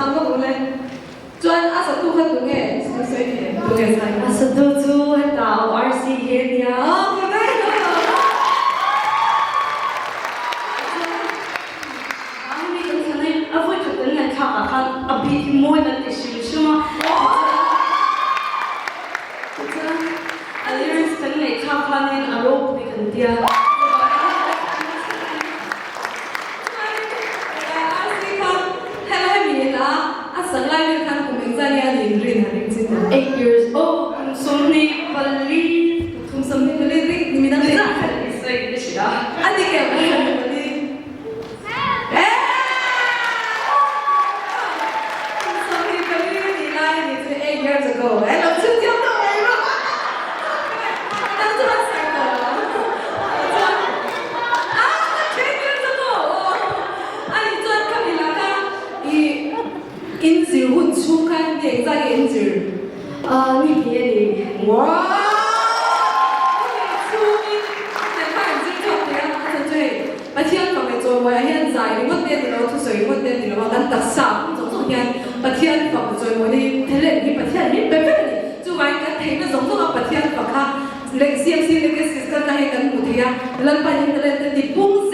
tlang vak ule. Chuan a satu kha tunge sawi thei em? Tunge sai? A satu chu heta ORC hi a nia. Hemi kan chhan hi a vawi khat kan ngaihthlak ah khan a beat hi mawi kan ti hrim hrim a. Tichuan a lyrics kan ngaihthlak khanin a ropui kan tia. Eight years old, kum 24, Kum 24 ring ni midang te. I sawi ka hria. A dik em? Kum 24. Eh! Kum 24 nih lai a nih chu eight years ago. Eh lo chhun chiang tawh mai rawh. Midang chu an sawi tawh lo. Chuan ah ten years ago aw. A nih chuan ka mi laka i inzir hun chhung khan ni engzah nge inzir? Ah ni hnih a ni. Wow! Ni hnih chhungin lehkha inzir chhuak thei a, a chhan chu hei Pathian fak leh chawimawiah hian zai ringawt te a ni lo, thusawi ringawt te a ni lo a, kan taksa pum zawng zawng hian Pathian fak leh chawimawina hi talent hi Pathian min pe vek a ni. Chuvangin kan theihna zawng zawng a Pathian fak kha leh CMC Legacies kal ta hi kan hmuh thei a, Lalpa hian talent te ti pung.